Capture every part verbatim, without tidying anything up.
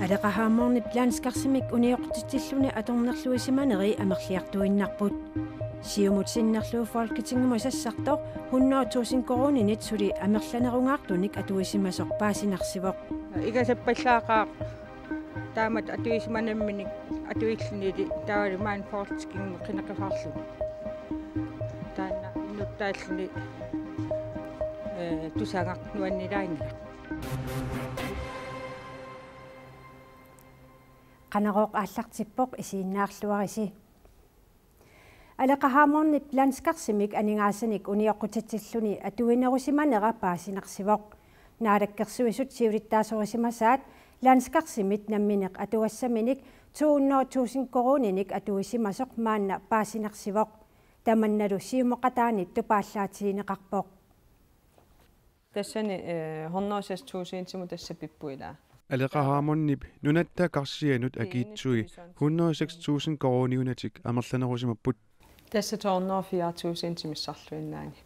Aleqa Hammondip landskarsimik unioqqutitsilluni atornerluisimaneri amerliartuinnarput. Siumut sinnerlugu Folketingimut sassartoq hundrede tusind koruuninit suli amerlanerungaartunik atuisimasoq paasinarsivoq. Igasappallaaqaaq taamatut atuisimanamminik atuillunilu taavalu maani Folketingimut qineqqusaarluni. Taanna innuttaalluni, ee, tusagaq nuannilaanngilaq. Qanorooq aallartippoq, isiginnaarluarisi. Aleqa Hammondip landskarsimik aningaasanik unioqqutitsilluni atuinerusimanera paasinarsivoq. Naalakkersuisut siulittaasorisimasaat landskarsimit namminneq atugassaminik to hundrede tusind koruuninik atuisimasoq maanna paasinarsivoq. Tamannalu siumoqataanit tupaallaatigineqarpoq. Tassani, eh, hundrede og seks tusindimut tassa pippuilaa. Aleqa Hammondip Nunatta Karsianut akiitsui hundrede og seks tusind koruuniunatik amerlanerusimapput. Tassa to hundrede og fire tusind timissarluinnaani.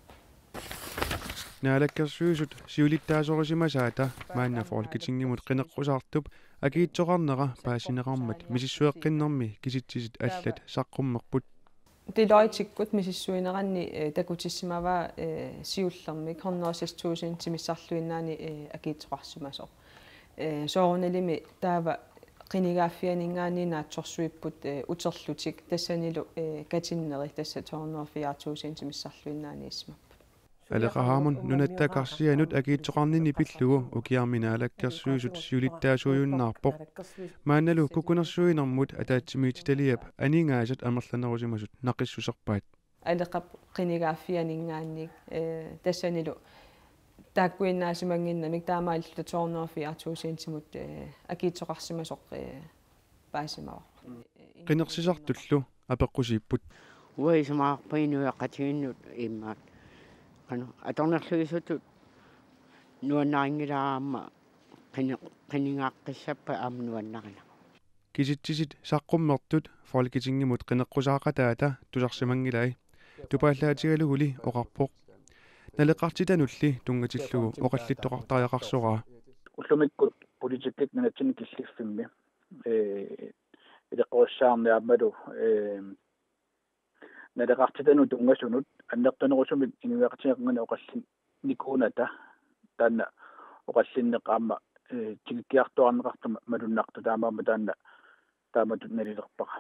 Naalakkersuisut siulittaasorisimasaata maanna Folketingimut qineqqusaartup akiitsoqarnera paasineqarmat misissueqqinnermi kisitsisit allat saqqummerput. Deloitte-ikkut misissuineranni, eh, takutissimavaa, eh, siullermik hundrede og seks tusind timissarluinnaani, eh, akiitsoqarsimasoq. Eh, soorunalimi taava qinigaaffianinngaanniit naatsorsuipput, eh, uterlutik tassanilu, eh, katinneri tassa to hundrede og fire tusind timissarluinnaaniissimapput. Aleqa Hammond Nunatta Karsianut akiitsoqarnini pillugu ukiarmi Naalakkersuisut siulittaasuujunnaarpoq. Maannalu kukkunersiuinermut ataatsimiititaliap aningaasat amerlanerusimasut naqissuserpaat. Aleqap qinigaaffianinngaanniit, eh, tassanilu taakkuinnaasimannginnamik taamaalilluta to hundrede og fire tusindimut, eh, akiitsoqarsimasoq, eh, paasimavarput. Qinersisartullu apeqqusiipput. Uanga isumaqarpunga inuiaqatigiinnut immaqa, qanoq, atornerluisutut nuannarinngilara aamma qini-, qinigaaqqissappat aamma nuannarineq. Kisitsisit saqqummertut Folketingimut qineqqusaaqataata tusarsimanngilai, tupaallaatigaluguli oqarpoq. Naleqartitanulli tunngatillugu oqallittoqartariaqarsoraa. Ullumikkut politikkikkut nunatsinni killiffimmi, ee, ileqqorissaarneq aammalu, ee, naleqartitanut tunngasunut annertunerusumik inuiaqatigiinni oqallinnikuunata taanna oqallinneq aamma, ee, tikikkiartuaarneqartoq malunnartoq, taamaammat taanna taamatut nalilerpara.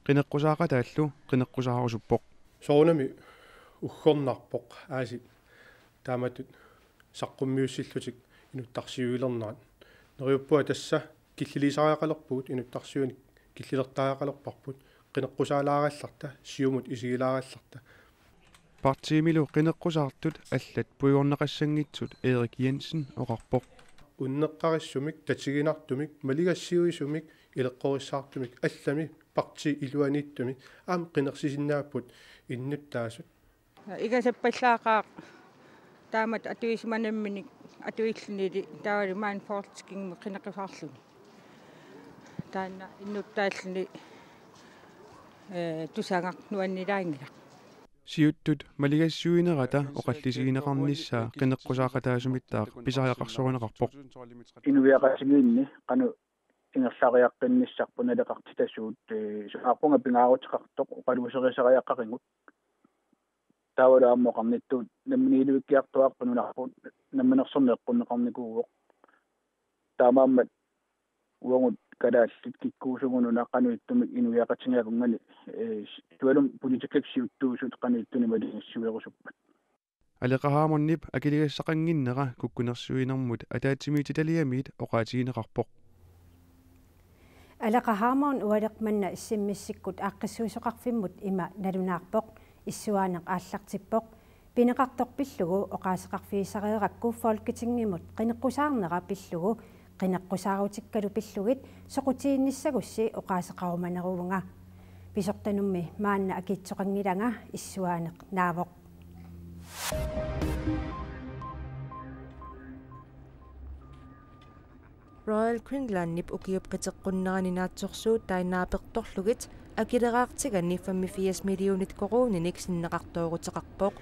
Qineqqusaaqataallu qineqqusaarusuppoq. Soorunami uggornarpoq aasiit taamatut saqqummiussillutik inuttarsiuilernerat. Neriuppunga tassa killilisariaqalerpugut, inuttarsiuineq killilertariaqalerparput, qineqqusaalaarallarta, siumut isigilaarallarta. Partiimilu qineqqusaartut allat puigorneqassanngitsut Erik Jensen oqarpoq. Unneqqarissumik, tatiginartumik, maligassiuisumik, ileqqorissaartumik, allami partiit iluaniittumik aamma qinersisinnaapput innuttaasut. Igasappallaaqaaq taamatut atuisimanamminik atuillunilu taavalu maani Folketingimut qineqqusaarluni. Taanna innuttaalluni, ee, tusagaq nuannilaanngilaq. Siuttut maligassiuinerata oqallisigineqarnissaa qineqqusaaqataasumittaaq pisariaqarsorineqarpoq. Inuiaqatigiinni qanoq ingerlariaqqinnissarput naleqartitasuut, ee, isumaqarpunga pingaaruteqartoq oqaluuserisariaqarigut. Taavalu aamma oqarnittut namminiilivikkiartuaarput nunarput namminersorneq eqqunneqarnikuuvoq. Taamaammat uagut kalaallit kikkuusugut una qanoq ittumik inuiaqatigiinnut, ee, sualummik politikkikkut siuttuusut qanoq ittunik maligassiuerusuppat. Aleqa Hammondip akiligassaqannginnera kukkunersiuinermut ataatsimiititaliamiit oqaatigineqarpoq. Aleqa Hammond ualeq manna S M S-ikkut aaqqissuisoqarfimmut ima nalunaarpoq, issuaaneq aallartippoq. Pineqartoq pillugu oqaaseqarfigisareerakku Folketingimut qineqqusaarnera pillugu, qineqqusaarutikkalu pillugit soqutiginnissagussi oqaaseqarumaneruvunga. Pisortanummi maanna akiitsoqanngilanga, issuaaneq naavoq. Royal Greenlandip ukiup qiteqqunnerani naatsorsuutai naapertorlugit akileraartiganni femogfirs millionit koruuninik sinneqartooruteqarpoq.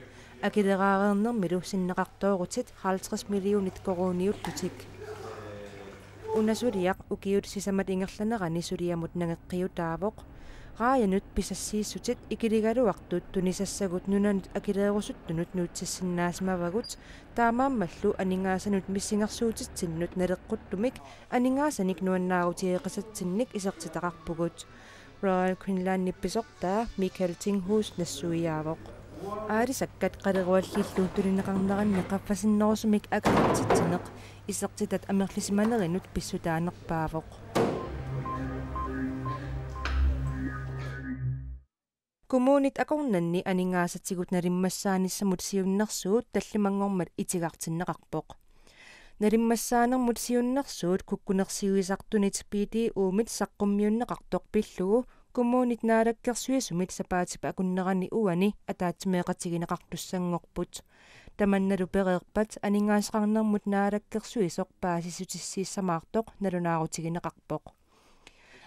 akileraareernermilu sinneqartoorutit halvtreds millionit koruuniullutik. Una suliaq ukiut sisamat ingerlanerani suliamut nangeqqiutaavoq. Raajanut pisassiissutit ikiligaluartut tunisassagut nunanut akileerusuttunut nuutsissinnaasimavagut, taamaammallu aningaasanut missingersuutitsinnut naleqquttumik aningaasanik nuannaarutigeqisatsinnik isertitaqarpugut. Royal Greenlandip pisortaa Michael Tinghus nassuiaavoq. Aalisakkat qaleruallillu tunineqarneranni qaffasinnerusumik akerlitsitsineq isertitat amerlisimanerinut pissutaanerpaavoq. Kommunit akornanni aningaasatigut nalimmassaanissamut siunnersuut tallimanngormat itigartinneqarpoq. Nalimmassaanermut siunnersuut kukkunersiuisartunit P D O-mit saqqummiunneqartoq pillugu kommunit naalakkersuisumit sapaatip akunnerani uani ataatsimeeqatigineqartussanngorput. Tamannalu pereerpat aningaasaqarnermut naalakkersuisoq paasissutissiissamaartoq nalunaarutigineqarpoq.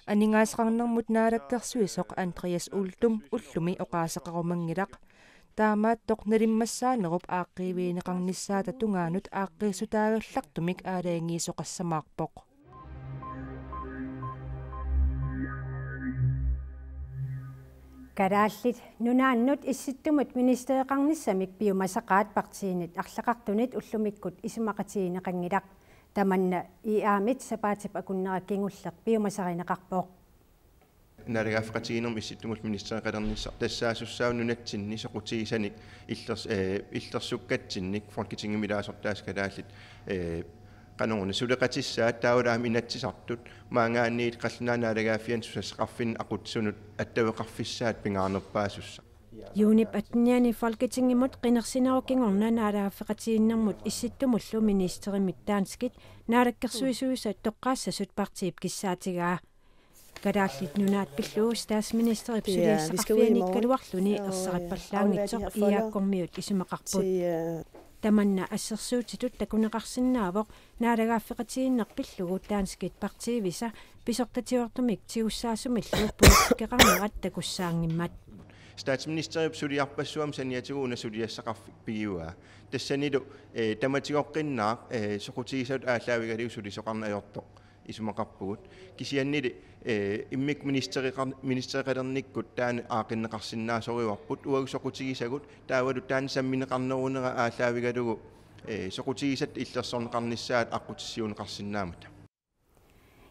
Aningaasaqarnermut naalakkersuisoq Andreas Uldum ullumi oqaaseqarumanngilaq. Taamaattoq nalimmassaanerup aaqqiivigineqarnissaata tungaanut aaqqiissutaagallartumik aalajangiisoqassamaarpoq. Kalaallit Nunaannut Issittumut ministereqarnissamik piumasaqaat partiinit arlaqartunit ullumikkut isumaqatigineqanngilaq. Tamanna I A-mit sapaatip akunnera kingulleq piumasarineqarpoq. Naalagaaffeqatigiinnermut Issittumullu ministereqalernissaq tassaasussaavoq nunatsinni soqutigisanik illers-, eh, illersukkatsinnik Folketingimi ilaasortaasa kalaallit, eh, qanoruna suleqatissaat taavalu aamma Inatsisartut maanngaanniit Qallunaat Naalagaaffianni susassaqarfinni aqutsisunut attaveqarfissaat pingaarnerpaasussaq. Juunip attenianni Folketingimut qinersinerup kingorna naalagaaffeqatigiinnermut Issittumullu ministerimit danskit naalakkersuisuisa toqqaassasut partiip kissaatigaa. Kalaallit Nunaat pillugu statsministerip suliassaqarfianiikkaluarluni ersarippallaanngitsoq I A-kkormiut isumaqarput. Tamanna assersuutitut takuneqarsinnaavoq naalagaaffeqatigiinneq pillugu danskit partiivisa pisortatigoortumik tigussaasumillu politikkeqarnerat takussaanngimmat. Statsministerip suliarpassuarmik saniatigut una suliassaqarfik pigivaat. Tassanilu, eh, tamatigoqqinnaaq, eh, soqutigisatut aallaavigalugu sulisoqarneq ajortoq isumaqarpugut. Kisiannili, eh, immikkut ministereqar-, ministereqalernikkut taanna aaqqinneqarsinnaasorivarput uagut soqutigisagut taavalu taanna sammineqarnerunera aallaavigalugu, eh, soqutigisatta illersorneqarnissaat aqqutissiuunneqarsinnaammata.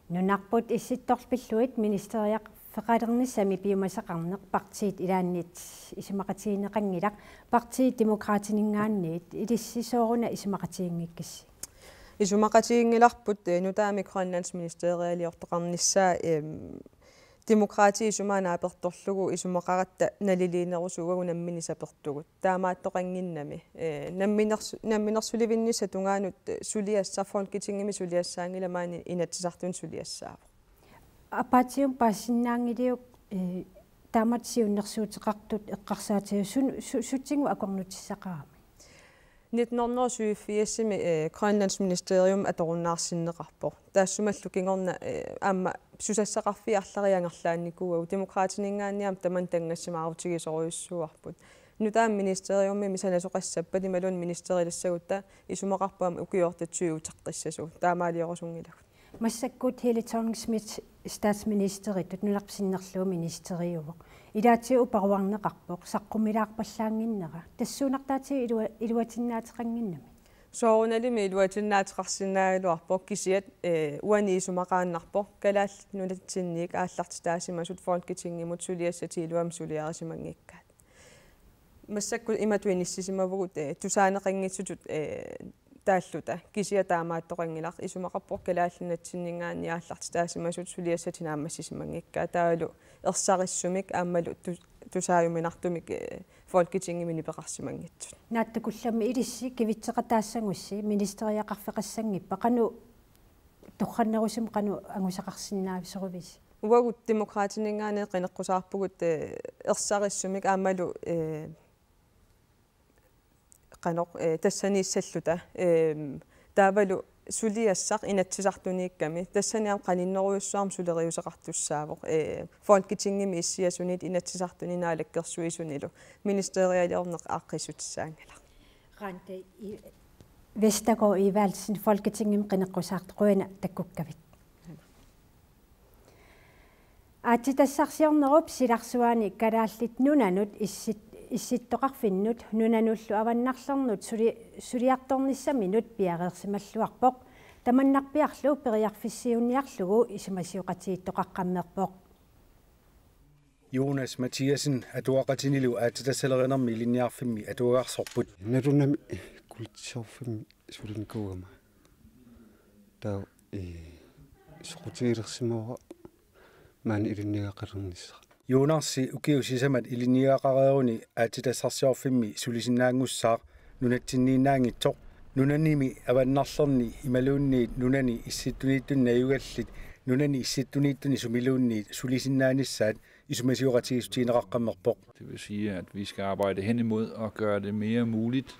Nunarput issittorpillugit ministeriarfeqalernissami piumasaqarneq partiit ilaanniit isumaqatigineqanngilaq. Partiit Demokraatininngaanniit ilissi sooruna isumaqatiginngikkissi? Isumaqatiginngilarput, eh, nutaamik Grønlands ministerialiortoqarnissaa, em, Demokraatit isumaat naapertorlugu isumaqaratta naliliinerusugut nammineq sapertugut. Taamaattoqannginnami, eh, namminersu-, namminersulivinnissap tungaanut, eh, suliassaq Folketingimi suliassaanngilaq maani Inatsisartuni suliassaavoq. Apaatium paasinnaanngiliuk, eh, taamatut siunnersuuteqartut eqqarsaatigalugu sun-, su-, sutigut akornutissaqarami? Nitten hundrede og syvogfirsimi, eh, Grønlands Ministerium atorunnaarsinneqarpoq. Taassumalu kingorna, eh, aamma susassaqarfiit arlallit angerlaannikuuagut, Demokraatininngaanniit aamma tamanna tanngassimaarutigisorujussuuarput. Nutaamik ministeriumimi sanasoqassappat imaluunniit ministerilassagutta isumaqarpoq aamma ukiortaat tyve uteqqissasoq taamaaliorusunngilagut. Massakkut Helle Thorning-Schmidt statsministeritut nunarput sinnerlugu ministeriuvoq. Ilaatigut uparuarneqarpoq saqqummilaarpallaannginnera. Tassuunartaatigut ilua-, iluatinnaateqannginnami? Soorunalimi iluatinnaateqarsinnaagaluarpoq kisiat, eh, uani isumaqaannarpoq Kalaallit Nunatsinniit aallartitaasimasut Folketingimut suliassatik iluamik suliarisimanngikkaat. Massakkut imatut inissisimavugut, eh, tusaaneqanngitsutut, eh, taalluta. Kisiat taamaattoqanngilaq, isumaqarpoq Kalaallit Nunatsinninngaanniit aallartitaasimasut suliassatik naammassisimanngikkaat. Taavalu ersarissumik aammalu tu-, tusaajuminartumik, eh, Folketingimi nipeqarsimanngitsut. Naatsukullammik ilissi kivitseqataassagussi ministeriaqarfeqassanngippat, qanoq torrannerusumik qanoq angusaqarsinnaavisorivisi? Uagut Demokraatininngaanniit qineqqusaarpugut, eh, ersarissumik aammalu, eh, qanoq, eh, tassaniissalluta. Ehm, taavalu Suliassaq Inatsisartuniikkami, tassani aamma qaninnerujussuarmik suleriuseqartussaavoq, ee, Folketingimi issiasunit Inatsisartuni naalakkersuisunilu ministerialiorneq aaqqissutissaanngilaq. Randi i-, Vestergaard Evaldsen, Folketingimi qineqqusaartoq, qujanaq takkukkavit. Aatsitassarsiornerup silarsuaani Kalaallit Nunanut issit-, issittoqarfinnut nunanullu avannarlernut suli-, suliartornissaminut piareersimalluarpoq. Tamannarpiarlu periarfissiuunniarlugu isumasioqatigiittoqaqqammerpoq. Jonas Mathiassen atuaqatinilu aatsitassalerinermi ilinniarfimmi atuagarsorput. Nalunami kulturfimmi sulinikuugama. Taava, ee, soqutigilersimavara maani ilinniagaqalernissara. Jonasi ukiut sisamat ilinniagaqareeruni aatsitassarsiorfimmi sulisinnaanngussaaq nunatsinniinnaanngitsoq. Nunanimi avannarlerni imaluunniit nunani issittuniittuni najugallit nunani issittuniittuni sumiluunniit sulisinnaanissaat isumasioqatigiissutigineqaqqammerpoq. Det vil sige, at vi skal arbejde hen imod at gøre det mere muligt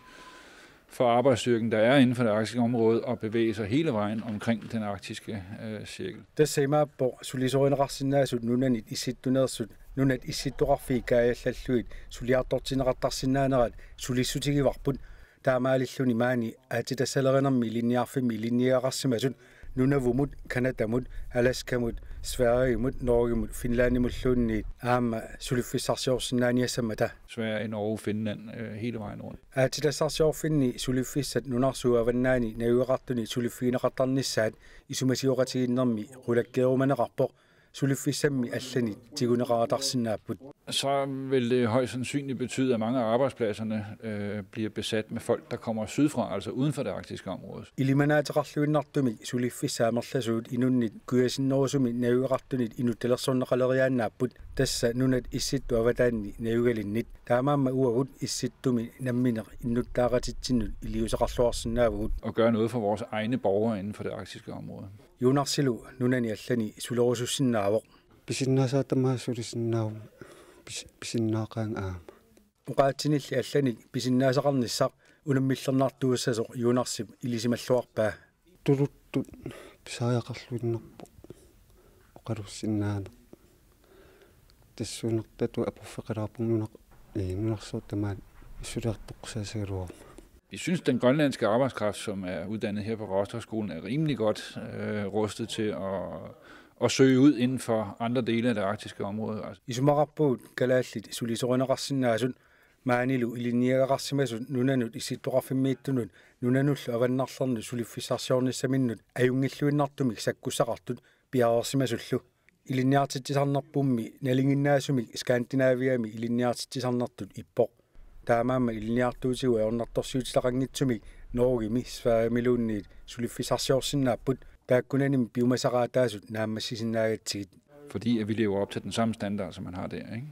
for arbejdsstyrken, der er inden for det arktiske område, at bevæge sig hele vejen omkring den arktiske, øh, cirkel. Tassa imaappoq sulisorineqarsinnaasut nunanit issittuneersut, nunat issittoqarfiit kaajallallugit suliartortinneqartarsinnaanerat sulissutigivarput. Taamaalilluni maani aatsitassalerinermi ilinniarfimmi ilinniagaqarsimasut Nunavumut, Canadamut, Alaskamut, Sverigemut, Norgemut, Finlandimulluunniit aamma suliffissarsiorsinnaaniassammata. Sverige, Norge, Finland, øh, hele vejen rundt. Aatsitassarsiorfinni suliffissat nunarsuup avannaani najugaqartuni suliffigineqartarnissaat isumasioqatigiinnermi qulakkeerumaneqarpoq. Suliffissammi allanit tiguneqaratarsinnaapput. Så vil det højst sandsynligt betyde, at mange af arbejdspladserne, øh, bliver besat med folk, der kommer sydfra, altså uden for det arktiske område. Ilimanaateqarluinnartumik suliffissat amerlasuut inunnit kujasinnerusumik najugaqartunit inuttalersorneqaleriaannaapput, tassa nunat issittut avataanni najugalinnit. Taamaammat uagut issittumi nammineq innuttaaqatitsinnut iliuuseqarluarsinnaavugut. Og gøre noget for vores egne borgere inden for det arktiske område. Jonasilu nunani allani sulerusussinnaavoq. Pisinnaasaat tamaasa sulisinnaavunga, pis-, pisinnaaqaanga aamma. Oqaatsinilli allanik pisinnaasaqarnissaq unammillernartuussasoq Jonasip ilisimalluarpaa. Tuluttut pisariaqarluinnarpoq oqalussinnaaneq. Tassuunartutut aporfeqalaarpunga nunaq-, ee, nunarsuaq tamaat suliartoqqusaasagaluaruma. Vi synes, den grønlandske arbejdskraft, som er uddannet her på Råstofskolen, er rimelig godt, øh, rustet til at, at søge ud inden for andre dele af det arktiske område. Altså. Isumaqarpugut kalaallit sulisorineqarsinnaasut maanilu ilinniagaqarsimasut nunanut issittoqarfimmiittunut nunanullu avannarlernut suliffissarsiornissaminnut ajunngilluinnartumik sakkussaqartut piareersimasullu. Ilinniartitsisarnerpummi nalinginnaasumik Skandinaviami ilinniartitsisarnertut ippoq. Taamaammat ilinniartuutigut ajornartorsiutitaqanngitsumik Norgemi Sverigemiluunniit suliffissarsiorsinnaapput, taakkunanimi piumasaqaataasut naammassisinnaagatsigit. Fordi at vi lever op til den samme standard, som man har der, ikke?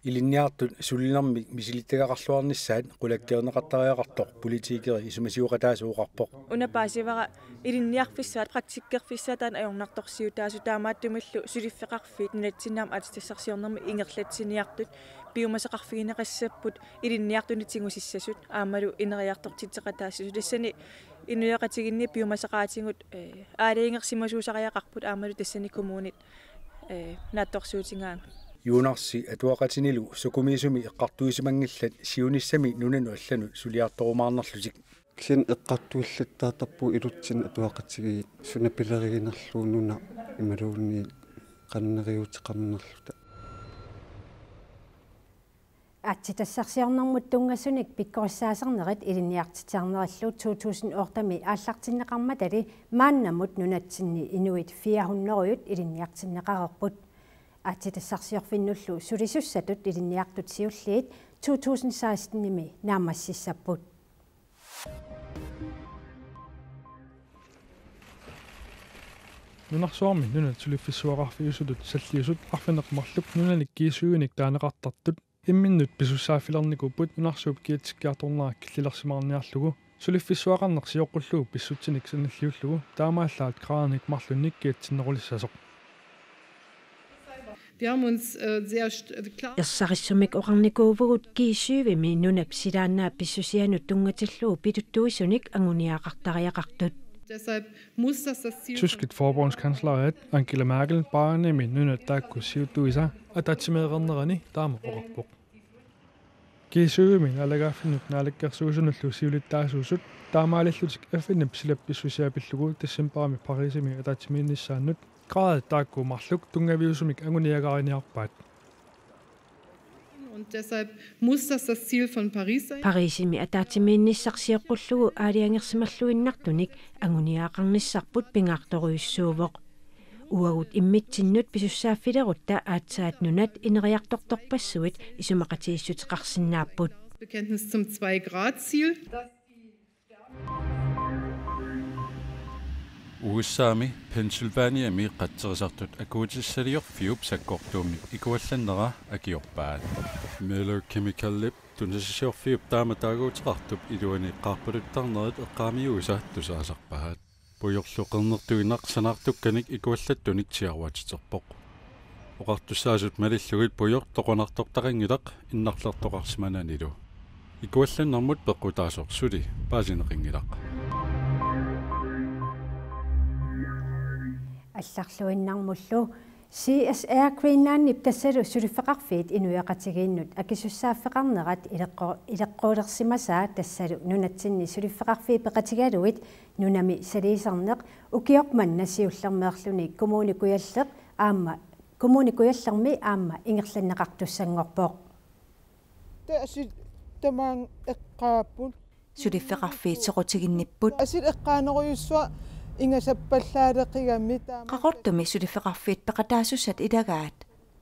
Ilinniartut sulinermik misilittagaqarluarnissaat qulakkeerneqartariaqartoq politikerit isumasioqataasut oqarpoq. Una paasivara ilinniarfissaat, praktikkerfissaat taanna ajornartorsiutaasut, taamaattumillu suliffeqarfiit nunatsinni aamma aatsitassarsiornermi ingerlatsiniartut piumasaqarfigineqassapput ilinniartunit tigusissasut aammalu ineriartortitseqataassasut. Tassani inuiaqatigiinni piumasaqaatigut, eh, aalajangersimasuusariaqarput aammalu tassani kommunit, eh, naatsorsuutigaangat. Jonasi atuaqatinilu sukumiisumik eqqartuisimanngillat siunissami nunanut allanut suliartorumaarnerlutik. Kisianni eqqartuillattaartarpugut ilutsinni atuaqatigiit suna pileriginerlugu nuna imaluunniit qanoq neriuuteqarnerluta. Aatsitassarsiornermut tunngasunik pikkorissaasarnerit ilinniartitsisarnerillu to tusind otte-mi aallartinneqarmatali maannamut nunatsinni inuit fire hundrede ilinniartinneqareerput. Aatsitassarsiorfinnullu sulisussatut ilinniartut siulliit to tusind seksten-imi naammassissapput. Nunarsuarmi nunat suliffissuaqarfiusutut salliusut arfineq-marluk nunanik G syv-inik taaneqartartut imminnut pisussaaffilernikuupput nunarsuup kiatsikkiartornera killilersimaarniarlugu suliffissuaqarneq sioqqullugu pissutsinik sanilliullugu taamaallaat gradit marlunnik kiatsinnerulissasoq. Wir haben uns, äh, sehr st-, äh, klar Ersarissumik oqarnikuuvugut G syv-imi nunap silaannaa pissusianut tunngatillugu pituttuisunik anguniagaqartariaqartut. Deshalb muss das das Ziel von Tyskit forbundskansleriat Angela Merkel Bayernimi nunat taakku siuttuisa ataatsimeeqarnerani taama oqarpoq. G syv-imi naalagaaffinnut naalakkersuisunullu siulittaasuusut taamaalillutik F N-ip silap pissusia pillugu decembarimi Parisimi ataatsimiinnissaannut graadit taakku marluk tunngaviusumik anguniagariniarpaat. Und deshalb muss das das Ziel von Paris sein. Parisimi ataatsimiinnissaq sioqqullugu aalajangersimalluinnartunik anguniagaqarnissarput pingaartorujussuuvoq. Uagut immitsinnut pisussaaffilerutta aatsaat nunat ineriartortorpassuit isumaqatigiissuteqarsinnaapput. Bekenntnis zum zwei Grad Ziel. U S A-mi Pennsylvaniami qatserisartut akuutissaliorfiup sakkortuummi ikuallannera akiorpaat. Miller Chemical-ip tunisassiorfiup taama taaguuteqartup iluani qaarpaluttarnerit eqqaamiuisa tusaasarpaat. Pujorlu qernertuinnaq sanaartukkanik ikuallattunik siaruatiterpoq. Oqartussaasut malillugit pujoq toqunartortaqanngilaq innarlertoqarsimananilu. Ikuallannermut peqqutaasoq suli paasineqanngilaq. Allarluinnarmullu C S R Greenlandip tassalu suliffeqarfiit inuiaqatigiinnut akisussaaffeqarnerat ileqqo-, ileqqoorsimasaa tassalu nunatsinni suliffeqarfiit peqatigalugit nunami saliiserneq ukioq manna siullermeerluni Kommune Kujalleq aamma, Kommune Kujallermi aamma ingerlanneqartussanngorpoq. Tassa tamaanga eqqaapput. Suliffeqarfiit soqutiginnipput. Asit eqqaanerujussuaq ingasappallaaleqigami taama. Qaqortumi suliffeqarfiit peqataasussat ilagaat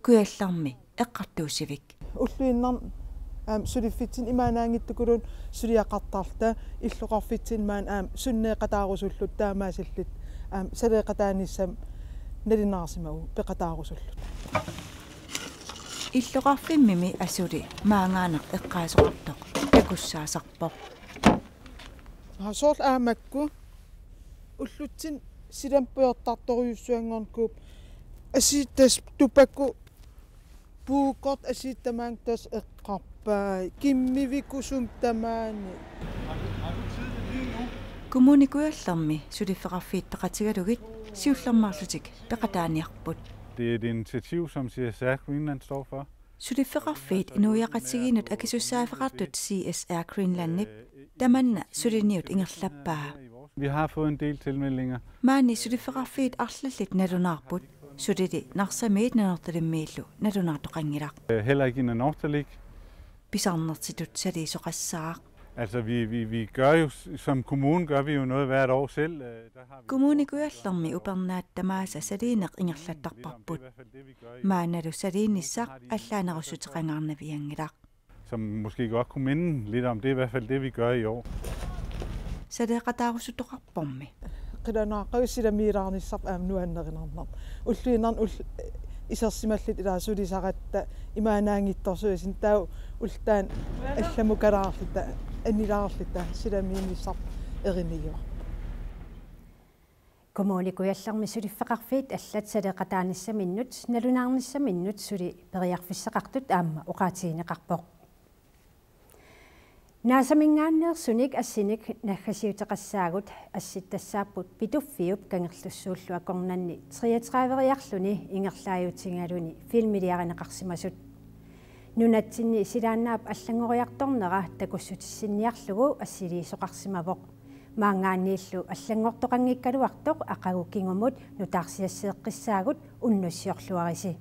Kujallermi eqqartuussivik. Ulluinnarni aamma suliffitsinni imaannaanngitsukulluunniit suliaqartarluta illoqarfitsinni maani aamma sunneeqataarusulluta taamaasilluta aamma saleeqataanissamut nalunaarsimavugut peqataarusulluta. Illoqarfimmimi asuli maangaannaq eqqaasoqartoq takussaasarpoq. Aa, soorlu aamma makku ullutsinni silamut pujortartorujussuanngornikuupput. Asit tassa tupakut puukkortut asit tamaanga tassa eqqarpai. Kimmivikusumik tamaani. Kommune Kujallermi suliffeqarfiit peqatigalugit siullermeerlutik peqataaniarput. Det er et initiativ, som C S R Greenland står for. Suliffeqarfiit inuiaqatigiinnut akisussaaffeqartut C S R Greenlandip tamanna suliniut ingerlappaa. Vi har fået en del tilmeldinger. Maani suliffeqarfiit arlallit nalunaarput, sulili Narsamiit Nanortalimmiillu nalunaartoqanngilaq. Øh, heller ikke i Nanortalik. Pisarnertitut saliisoqassaaq. Altså, vi, vi, vi gør jo s-, som kommune gør vi jo noget hvert år selv. Øh, der har vi Kommune Kujallermi upernaat tamaasa saliineq ingerlattarparput. Maannalu saliinissaq allaanerussuteqangaarnavianngilaq. Som måske godt kunne minde lidt om det, i hvert fald det, vi gør i år. Saleeqataarusuttoqarpormi. Qilanaaqagu silamiilaarnissarput aamma nuannerinarmat. Ulluinnarni ul-, isersimalluta ilaa sulisaratta imaannaanngitsorsuusinnut taava ulloq taanna allamukalaarluta, annilaarluta silamiinnissarput erinigivarput. Kommune Kujallermi suliffeqarfiit allat saleeqataanissaminnut, nalunaarnissaminnut suli periarfissaqartut aamma oqaatigineqarpoq. Naasaminngaanneersunik assinik naggasiuteqassaagut, assit tassaapput Pituffiup Kangerlussuullu akornanni treogtrediveriarluni ingerlaajutigaluni filmiliarineqarsimasut. Nunatsinni silaannaap allanngoriartornera takussutissinniarlugu assiliisoqarsimavoq. Maanngaanniillu allanngortoqanngikkaluartoq aqagu kingumut nutaarsiasseeqqissaagut, unnussiorluarisi.